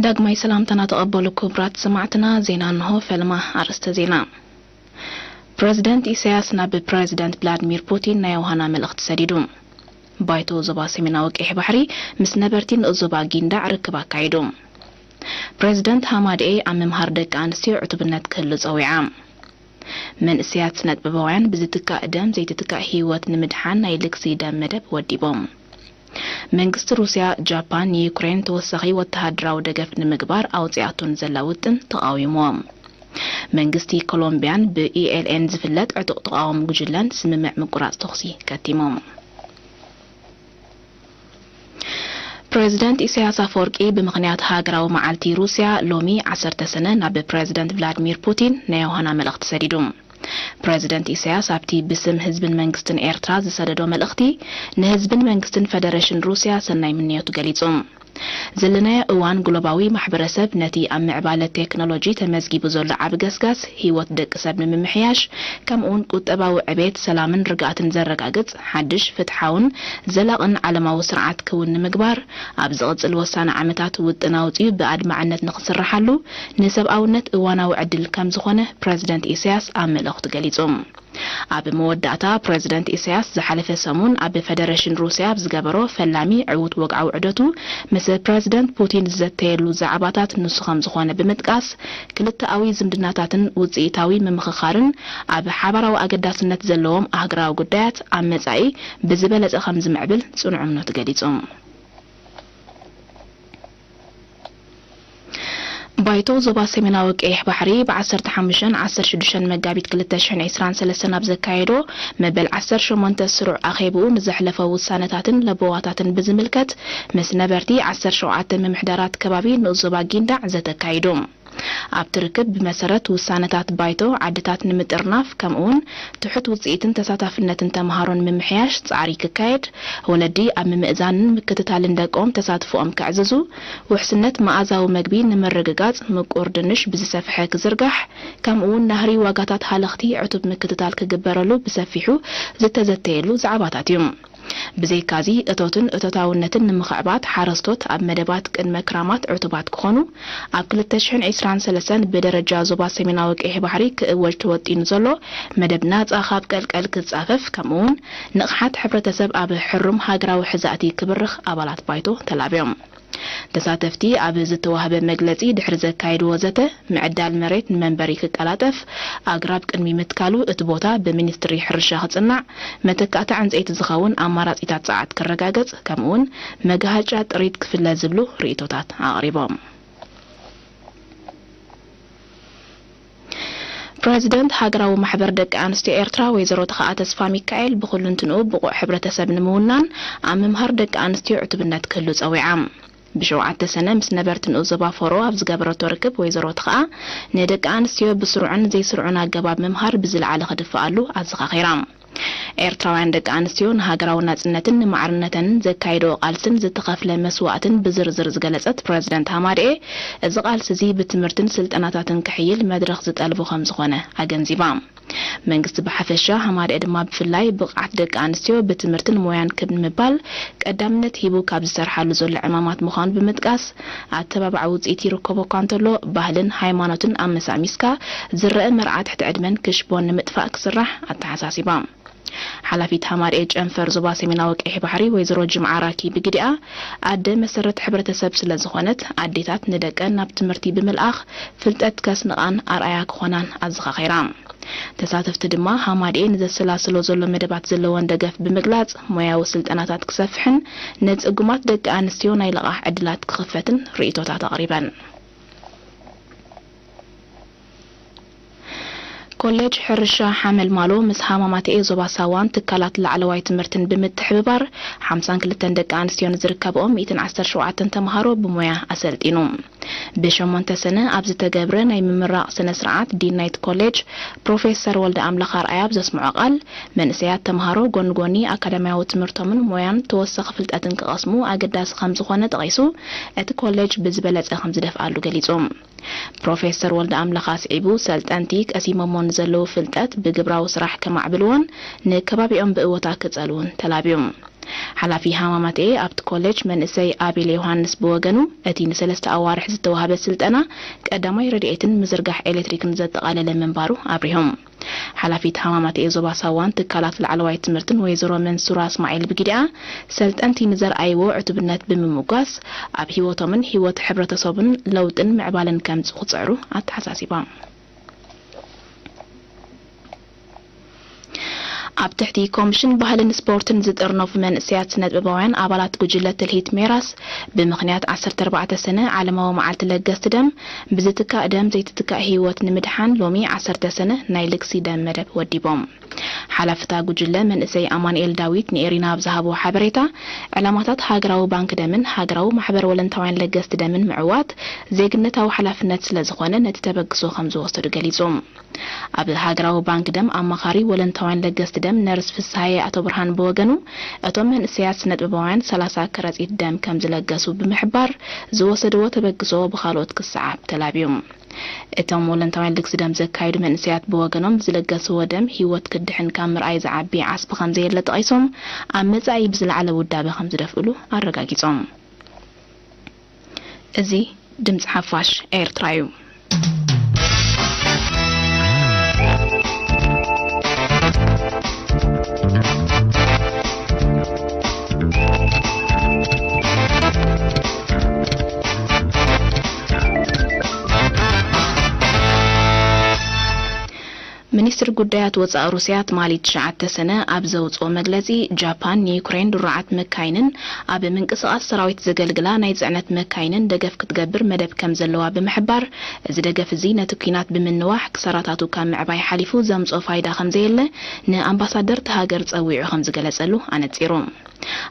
ዳግማይ ሰላምታና ተቐበሉ ክቡራት ሰማዕትና። ዜና እንሆ። ፈልማ ኣርእስተ ዜና። ፕረዚደንት ኢሳያስ ናብ ፕረዚደንት ቭላድሚር ፑቲን ናይ ዮሃና መልእኽቲ ሰዲዱ። ባይቶ ዞባ ሰሜናዊ ቀይሕ ባሕሪ ምስ ነበርቲ ንኡስ ዞባ ጊንዳዕ ርክብ ኣካይዱ። ፕረዚደንት ሃማድኤ ኣብ ምምሃር ደቂ ኣንስትዮ ዕቱብነት ክህሉ ጸዊዓ። መንእሰያት ስነጥበባውያን ብዝትካእ ደም ዘይትትካእ ህይወት ንምድሓን ናይ ልግሲ ደም መደብ ወዲቦም። መንግስቲ ሩስያ፣ ጃፓን ንዩክሬን ተወሳኺ ወተሃደራዊ ደገፍ ንምግባር ኣውጺኣቶ ንዘላ ውጥን ተቓዊሞም። መንግስቲ ኮሎምቢያን ብኢ ኤል ኤን ዝፍለጥ ዕጡቕ ተቓውሞ ጉጅለን ስምምዕ ምቁራጽ ተኹሲ ከቲሞም። ፕረዚደንት ኢሳያስ ኣፈወርቂ ብምኽንያት ሃገራዊ መዓልቲ ሩስያ ሎሚ ዓሰርተ ሰነ ናብ ፕረዚደንት ቭላድሚር ፑቲን ናይ ዮሃና መልእኽቲ ሰዲዱ። ፕረዚደንት ኢሳያስ ኣብቲ ብስም ህዝብን መንግስትን ኤርትራ ዝሰደዶ መልእኽቲ፣ ንህዝብን መንግስትን ፈደረሽን ሩስያ ሰናይ ምንዮቱ ገሊጹ። ዘለናዮ እዋን ግሎባዊ ማሕበረሰብ ነቲ ኣብ ምዕባለ ቴክኖሎጂ ተመዝጊቡ ዘሎ ዓቢ ገስጋስ ህይወት ደቂ ሰብ ንምምሕያሽ፣ ከምኡውን ቁጠባዊ ዕቤት፣ ሰላምን ርግኣትን ዘረጋግጽ ሓድሽ፣ ፍትሓውን ዘላቕን ዓለማዊ ስርዓት ክውን ንምግባር፣ ኣብ ዝቕጽል ወሳኒ ዓመታት ውጥን ኣውጺኡ ብኣድማዕነት ንኽስርሓሉ፣ ንሰብኣውነት እዋናዊ ዕድል ከም ዝኾነ ፕረዚደንት ኢሳያስ ኣብ መልእኽቱ ገሊጹ። ኣብ መወዳእታ፣ ፕረዚደንት ኢሳያስ ዝሓለፈ ሰሙን ኣብ ፈደረሽን ሩስያ ኣብ ዝገበሮ ፈላሚ ዕዉት ወግዓዊ ዑደቱ፣ ምስ ፕረዚደንት ፑቲን ዝዘተየሉ ዛዕባታት ንሱ ከም ዝኾነ ብምጥቃስ፣ ክልተኣዊ ዝምድናታትን ውጽኢታዊ ምምኽኻርን ኣብ ሓባራዊ ኣገዳስነት ዘለዎም ኣህጉራዊ ጉዳያት ኣብ መጻኢ ብዝበለጸ ከም ዝምዕብል ጽኑዕ እምነቱ ገሊጹ። ባይቶ ዞባ ሰሜናዊ ቀይሕ ባሕሪ ብ ዓሰርተ ሓሙሽተን ዓሰርተ ሽዱሽተን መጋቢት ክልተ ሽሕን ዕስራን ሰለስተን ኣብ ዘካየዶ መበል ዓሰርተ ሸሞንተ ስሩዕ ኣኼብኡ፣ ንዘሕለፎ ውሳነታትን ለበዋታትን ብዝምልከት ምስ ነበርቲ ዓሰርተ ሸውዓተ ምምሕዳራት ከባቢ ንኡስ ዞባ ጊንዳዕ ዘተ ኣካይዱ። ኣብቲ ርክብ፣ ብመሰረት ውሳነታት ባይቶ፣ ዓድታት ንምጥርናፍ፣ ከምኡውን ትሑት ውጽኢትን ተሳታፍነትን ተምሃሮ ንምምሕያሽ ጻዕሪ ክካየድ፣ ወለዲ ኣብ ምምእዛንን ምክትታልን ደቆም ተሳትፎኦም ከዕዝዙ፣ ውሕስነት መኣዛዊ መግቢ ንምርግጋጽ፣ ምቁር ድንሽ ብዝሰፍሐ ክዝርጋሕ፣ ከምኡውን ናህሪ ዋጋታት ሃለኽቲ ዕቱብ ምክትታል ክግበረሉ ብሰፊሑ ዝተዘተየሉ ዛዕባታት እዩ። ብዘይካዚ፣ እቶትን እቶታውነትን ንምኽዕባት፣ ሓረስቶት ኣብ መደባት ቅድመ ክራማት ዕቱባት ክኾኑ፣ ኣብ ክልተ ሽሕን ዕስራን ሰለስተን ብደረጃ ዞባ ሰሜናዊ ቀይሕ ባሕሪ ክእወጅ ተወጢኑ ዘሎ መደብ ናጻ ካብ ቀልቀል ክጻፈፍ፣ ከምኡውን ንቕሓት ሕብረተሰብ ኣብ ሕሩም ሃገራዊ ሕዛእቲ ክብርኽ ኣባላት ባይቶ ተላብዮም። ተሳተፍቲ ኣብ ዝተዋህበ መግለጺ፣ ድሕሪ ዘካየድዎ ዘተ፣ ምዕዳል መሬት ንመንበሪ ክቀላጠፍ፣ ኣግራብ ቅድሚ ምትካሉ እቲ ቦታ ብሚኒስትሪ ሕርሻ ክጽናዕ፣ መተካእታ ዕንጸይቲ ዝኸውን ኣማራጺታት ጸዓት ክረጋገጽ፣ ከምኡውን መጋሃጫ ጥሪት ክፍለ ዝብሉ ርእይቶታት ኣቕሪቦም። ፕረዚደንት ሃገራዊ ማሕበር ደቂ ኣንስትዮ ኤርትራ ወይዘሮ ተኸኣ ተስፋ ሚካኤል፣ ብኹሉ እንትንኡ ብቑዕ ሕብረተሰብ ንምውናን ኣብ ምምሃር ደቂ ኣንስትዮ ዕቱብነት ክህሉ ጸዊዓ። ብሸውዓተ ሰነ ምስ ነበርቲ ንኡስ ዞባ ፎሮ ኣብ ዝገበረቶ ርክብ፣ ወይዘሮ ተኸኣ፣ ንደቂ ኣንስትዮ ብስሩዕን ዘይስሩዕን ኣገባብ ምምሃር ብዝለዓለ ክድፍኣሉ ኣዘኻኺራ። ኤርትራውያን ደቂ ኣንስትዮ ንሃገራዊ ናጽነትን ንማዕርነተንን ዘካየድኦ ቃልስን ዝተኸፍለ መስዋእትን ብዝርዝር ዝገለጸት ፕረዚደንት ሃማድኤ፣ እዚ ቃልሲ እዚ ብትምህርትን ስልጠናታትን ክሕይል መድረኽ ዝጠልቦ ከም ዝኾነ ኣገንዚባ። መንግስቲ ብሓፈሻ፣ ሃማድኤ ድማ ብፍላይ፣ ብቕዓት ደቂ ኣንስትዮ ብትምህርትን ሞያን ክብ ንምባል ቀዳምነት ሂቡ ካብ ዝሰርሓሉ ዘሎ ዕማማት ምዃኑ ብምጥቃስ፣ ኣተባባዒ ውጽኢት ይርከቦ እኳ እንተሎ፣ ባህልን ሃይማኖትን ኣመሳሚስካ ዝረአ መርዓ ትሕቲ ዕድመን ክሽቦን ንምጥፋእ ክስራሕ ኣተሓሳሲባ። ሓላፊት ሃማድኤ ጨንፈር ዞባ ሰሜናዊ ቀይሕ ባሕሪ ወይዘሮ ጅምዓ ራኪ ብግዲኣ፣ ኣደ መሰረት ሕብረተሰብ ስለ ዝኾነት፣ ኣዴታት ንደቀን ናብ ትምህርቲ ብምልኣኽ ፍልጠት ከስንቓን ኣርኣያ ክኾናን ኣዘኻኺራ። ተሳተፍቲ ድማ፣ ሃማድኤ ንዘሰላስሎ ዘሎ መደባት ዘለወን ደገፍ ብምግላጽ፣ ሞያዊ ስልጠናታት ክሰፍሕን ንጽጉማት ደቂ ኣንስትዮ ናይ ልቓሕ ዕድላት ክኽፈትን ርእይቶታት ኣቕሪበን። ኮሌጅ ሕርሻ ሓመልማሎ ምስ ሃማማተኤ ዞባ ሳዋን ትካላት ላዕለዋይ ትምህርትን ብምትሕብባር፣ ሓምሳን ክልተን ደቂ ኣንስትዮን ዝርከብኦም ሚእትን ዓሰርተ ሸውዓተን ተምሃሮ ብሞያ ኣሰልጢኑ። ብሸሞንተ ሰነ ኣብ ዝተገብረ ናይ ምምራቕ ስነ ስርዓት፣ ዲን ናይቲ ኮሌጅ ፕሮፌሰር ወልደ ኣምላኽ ኣርኣያ ኣብ ዘስምዖ ቃል፣ መንእሰያት ተምሃሮ ጎኒ ጎኒ ኣካዳሚያዊ ትምህርቶምን ሞያን ተወሳኺ ፍልጠትን ክቐስሙ ኣገዳሲ ከም ዝኾነ ጠቒሱ፣ እቲ ኮሌጅ ብዝበለጸ ከም ዝደፍኣሉ ገሊጹ። ፕሮፌሰር ወልደ ኣምላኽ ኣስዒቡ፣ ሰልጠንቲ ቀሲሞሞ ንዘለዉ ፍልጠት ብግብራዊ ስራሕ ከማዕብልዎን ንከባቢኦም ብእወታ ክጸልዉን ተላብዩ። ሓላፊ ሃማማተኤ ኣብቲ ኮሌጅ መንእሰይ ኣቤል ዮሃንስ ብወገኑ፣ እቲ ንሰለስተ ኣዋርሕ ዝተዋህበ ስልጠና ቀዳማይ ረድኤትን ምዝርጋሕ ኤሌክትሪክን ዘጠቓለለ ምንባሩ ኣብሪሆም። ሓላፊት ሃማማተኤ ዞባ ሳዋን ትካላት ላዕለዋይ ትምህርትን ወይዘሮ መንሱራ እስማዒል ብጊዲኣ፣ ሰልጠንቲ ንዘርኣይዎ ዕቱብነት ብምምጓስ፣ ኣብ ህይወቶምን ህይወት ሕብረተሰቡን ለውጥን ምዕባለን ከምጽኡ ክጽዕሩ ኣተሓሳሲባ። ኣብ ትሕቲ ኮሚሽን ባህልን ስፖርትን ዝጥርነፉ መንእሰያት ስነጥበባውያን ኣባላት ጉጅለ ትልሂት ሜራስ፣ ብምኽንያት ዓሰርተ ኣርባዕተ ሰነ ዓለማዊ መዓልቲ ለገስቲ ደም፣ ብዝትካእ ደም ዘይትትካእ ህይወት ንምድሓን ሎሚ ዓሰርተ ሰነ ናይ ልግሲ ደም መደብ ወዲቦም። ሓላፍታ ጉጅለ መንእሰይ ኣማኑኤል ዳዊት ንኤሪና ኣብ ዝሃቦ ሓበሬታ፣ ዕላማታት ሃገራዊ ባንክ ደምን ሃገራዊ ማሕበር ወለንታውያን ለገስቲ ደምን ምዕዋት ዜግነታዊ ሓላፍነት ስለ ዝኾነ፣ ነቲ ተበግሶ ከም ዝወሰዱ ገሊጹ። ኣብ ሃገራዊ ባንክ ደም ኣማኻሪ ወለንታውያን ለገስቲ ደም ነርስ ፍስሃየ ኣቶ ብርሃን ብወገኑ፣ እቶም መንእሰያት ስነጥበባውያን ሰላሳ ከረጺት ደም ከም ዝለገሱ ብምሕባር፣ ዝወሰድዎ ተበግሶ ብኻልኦት ክሰዓብ ተላብዩ። እቶም ወለንታውያን ልግሲ ደም ዘካየዱ መንእሰያት ብወገኖም፣ ዝለገስዎ ደም ህይወት ክድሕን ካብ ምርኣይ ዝዓቢ ዓስቢ ከም ዘየለ ጠቒሶም፣ ኣብ መጻኢ ብዝለዓለ ውዳበ ከም ዝደፍእሉ ኣረጋጊጾም። እዚ ድምጺ ሓፋሽ ኤርትራ እዩ። ሚኒስትሪ ጉዳያት ወጻኢ ሩስያ ትማሊ ትሽዓተ ሰነ ኣብ ዘውጽኦ መግለጺ፣ ጃፓን ንዩክሬን ድሩዓት መካይንን ኣብ ምንቅስቓስ ሰራዊት ዘገልግላ ናይ ጽዕነት መካይንን ደገፍ ክትገብር መደብ ከም ዘለዋ ብምሕባር፣ እዚ ደገፍ እዚ ነቲ ኲናት ብምንዋሕ ክሳራታቱ ካብ ምዕባይ ሓሊፉ ዘምጽኦ ፋይዳ ከም ዘየለ ንኣምባሳደር እታ ሃገር ጸዊዑ ከም ዝገለጸሉ ኣነጺሩ።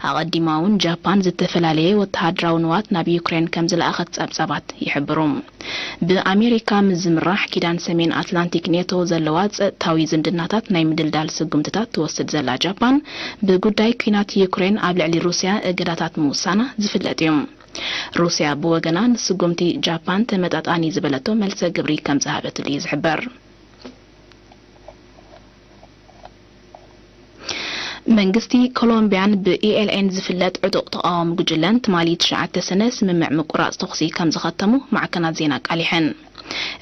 ኣቐዲማ እውን ጃፓን ዝተፈላለየ ወተሃደራዊ ንዋት ናብ ዩክሬን ከም ዝለኣኸት ጸብጻባት ይሕብሩ። ብኣሜሪካ ምስ ዝምራሕ ኪዳን ሰሜን ኣትላንቲክ ኔቶ ዘለዋ ጸጥታዊ ዝምድናታት ናይ ምድልዳል ስጉምትታት ትወስድ ዘላ ጃፓን፣ ብጉዳይ ኲናት ዩክሬን ኣብ ልዕሊ ሩስያ እገዳታት ምውሳና ዝፍለጥ እዩ። ሩስያ ብወገና ንስጉምቲ ጃፓን ተመጣጣኒ ዝበለቶ መልሰ ግብሪ ከም ዝሃበትሉ እዩ ዝሕበር። መንግስቲ ኮሎምቢያን ብኢ ኤል ኤን ዝፍለጥ ዕጡቕ ተቓዋሚ ጉጅለን ትማሊ ትሽዓተ ሰነ ስምምዕ ምቁራጽ ተኹሲ ከም ዝኸተሙ ማዕከናት ዜና ኣቃሊሐን።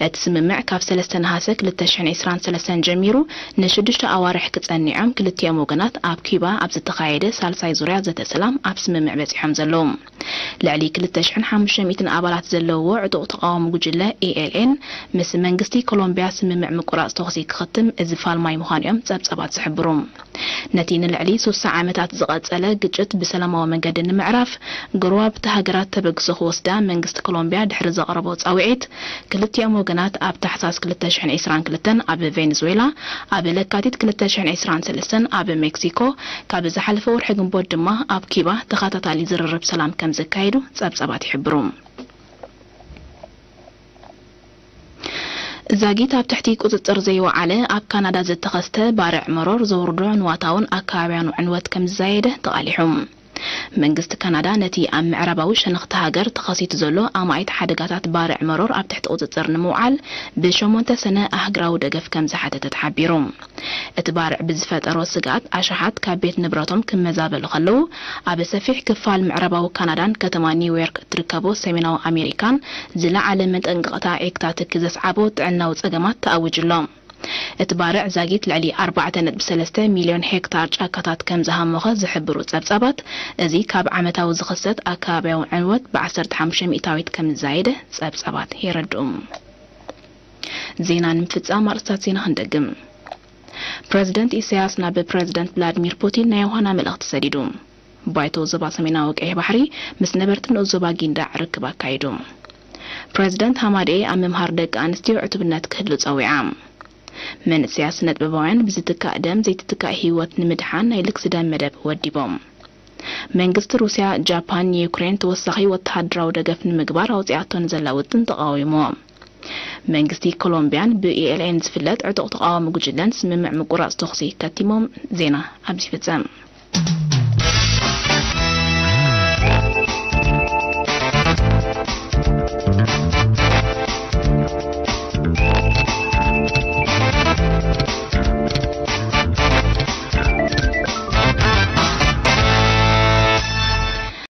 እቲ ስምምዕ ካብ ሰለስተ ነሓሰ ክልተ ሽሕን ዕስራን ሰለስተን ጀሚሩ ንሽዱሽተ ኣዋርሕ ክጸንዖም ክልቲኦም ወገናት ኣብ ኪባ ኣብ ዝተኻየደ ሳልሳይ ዙርያ ዘተ ሰላም ኣብ ስምምዕ በጺሖም ዘለዉ። ልዕሊ ክልተ ሽሕን ሓሙሽተ ሚእትን ኣባላት ዘለዎ ዕጡቕ ተቓዋሚ ጉጅለ ኢ ኤል ኤን ምስ መንግስቲ ኮሎምቢያ ስምምዕ ምቁራጽ ተኹሲ ክኽትም እዚ ፋልማይ ምዃኑ እዮም ጸብጻባት ዝሕብሩ። ነቲ ንልዕሊ ሱሳ ዓመታት ዝቐጸለ ግጭት ብሰላማዊ መንገዲ ንምዕራፍ፣ ጎረባብቲ ሃገራት ተበግሶ ክወስዳ መንግስቲ ኮሎምቢያ ድሕሪ ዘቕረቦ ጻውዒት፣ ክልቲኦም ወገናት ኣብ ታሕሳስ ክልተ ሽሕን ዕስራን ክልተን ኣብ ቬንዙዌላ፣ ኣብ ለካቲት ክልተ ሽሕን ዕስራን ሰለስተን ኣብ ሜክሲኮ፣ ካብ ዝሓለፈ ወርሒ ግንቦት ድማ ኣብ ኪባ ተኸታታሊ ዝርርብ ሰላም ከም ዘካየዱ ጸብጻባት ይሕብሩ። ዛጊት ኣብ ትሕቲ ቁጽጽር ዘይወዓለ ኣብ ካናዳ ዝተኸስተ ባርዕ መሮር ዘውርዶ ንዋታውን ኣከባብያኑ ዕንወት ከም ዝዛየደ ተቓሊሑ። መንግስቲ ካናዳ ነቲ ኣብ ምዕራባዊ ሸነኽቲ ሃገር ተኸሲቱ ዘሎ ኣማኢት ሓደጋታት ባርዕ መሮር ኣብ ትሕቲ ቁጽጽር ንምውዓል ብሸሞንተ ሰነ ኣህግራዊ ደገፍ ከም ዝሓተተ ተሓቢሩ። እቲ ባርዕ ብዝፈጠሮ ስግኣት ኣሽሓት ካብ ቤት ንብረቶም ክመዛበሉ ከለዉ፣ ኣብ ሰፊሕ ክፋል ምዕራባዊ ካናዳን ከተማ ኒውዮርክ እትርከቦ ሰሜናዊ ኣሜሪካን ዝለዓለ መጠንቀቕታ ዒግታ ትኪ ዘስዓቦ ጥዕናዊ ጸገማት ተኣዊጁ ኣሎ። እቲ ባርዕ ዛጊት ልዕሊ ኣርባዕተ ነጥቢ ሰለስተ ሚልዮን ሄክታር ጫካታት ከም ዝሃሞኸ ዝሕብሩ ጸብጻባት፣ እዚ ካብ ዓመታዊ ዝኽሰት ኣከባብያዊ ዕንወት ብዓሰርተ ሓሙሽተ ሚእታዊት ከም ዝዛየደ ጸብጻባት የረድኡ። ዜና ንምፍጻም ኣርእስታት ዜና ክንደግም። ፕረዚደንት ኢሳያስ ናብ ፕረዚደንት ቭላድሚር ፑቲን ናይ ዮሃና መልእኽቲ ሰዲዱ። ባይቶ ዞባ ሰሜናዊ ቀይሕ ባሕሪ ምስ ነበርቲ ንኡስ ዞባ ጊንዳዕ ርክብ ኣካይዱ። ፕረዚደንት ሃማደኤ ኣብ ምምሃር ደቂ ኣንስትዮ ዕቱብነት ክህሉ ጸዊዓ። መንእሰያት ስነጥበባውያን ብዝትካእ ደም ዘይትትካእ ህይወት ንምድሓን ናይ ልግሲ ደም መደብ ወዲቦም። መንግስቲ ሩስያ፣ ጃፓን ንዩክሬን ተወሳኺ ወተሃደራዊ ደገፍ ንምግባር ኣውጺኣቶ ንዘላ ውጥን ተቓዊምዎ። መንግስቲ ኮሎምቢያን ብኢ ኤል ኤን ዝፍለጥ ዕጡቕ ተቓዋሚ ጉጅለን ስምምዕ ምቁራጽ ተኹሲ ከቲሞም። ዜና ኣብዚ ይፍጸም።